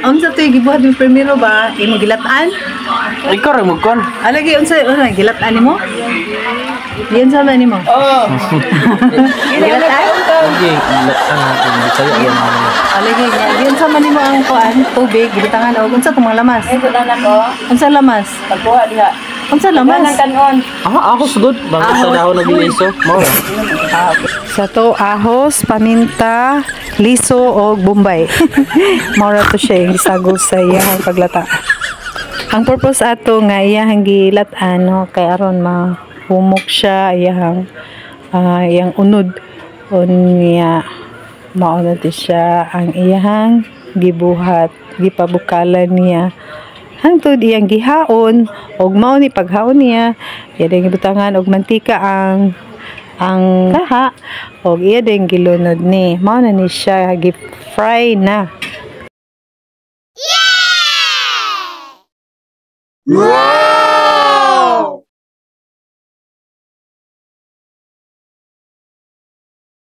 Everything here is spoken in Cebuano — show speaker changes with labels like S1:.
S1: Unsa to gibuhat ni primero ba? Imo gilatan?
S2: Ikaw ra mo kon.
S1: Alagi, unsa unsa gilatan nimo? Yan sa man nimo?
S3: Oh.
S1: Gilatan?
S2: Lagi gilatan natin Bisaya yan ano.
S1: Alagi, yan sa man nimo ang kuan, tubig, gibutangan og unsa tong mga lamas?
S3: Ay, na ko.
S1: Unsa lamas?
S3: Pagkuha diha.
S1: Unsa lamas?
S3: Ng kanon.
S2: Ah, ako sugod. Bangko sa dahon nagliso. Mao ra.
S1: Sa to ahos, paminta, liso og bombay. Mao ra to siya yung gisagol sa iyang paglata. Ang purpose ato nga iyang gilat-an, no, kay aron mahumok siya iyang iyang unod unya mao na to siya ang iyang gibuhat, gipabukalan niya hangtod iyang gihaon. Og mao ni paghaon niya, iya din gibutangan og mantika ang kaha og iya din gilunod ni mao na ni siya gi-fry na.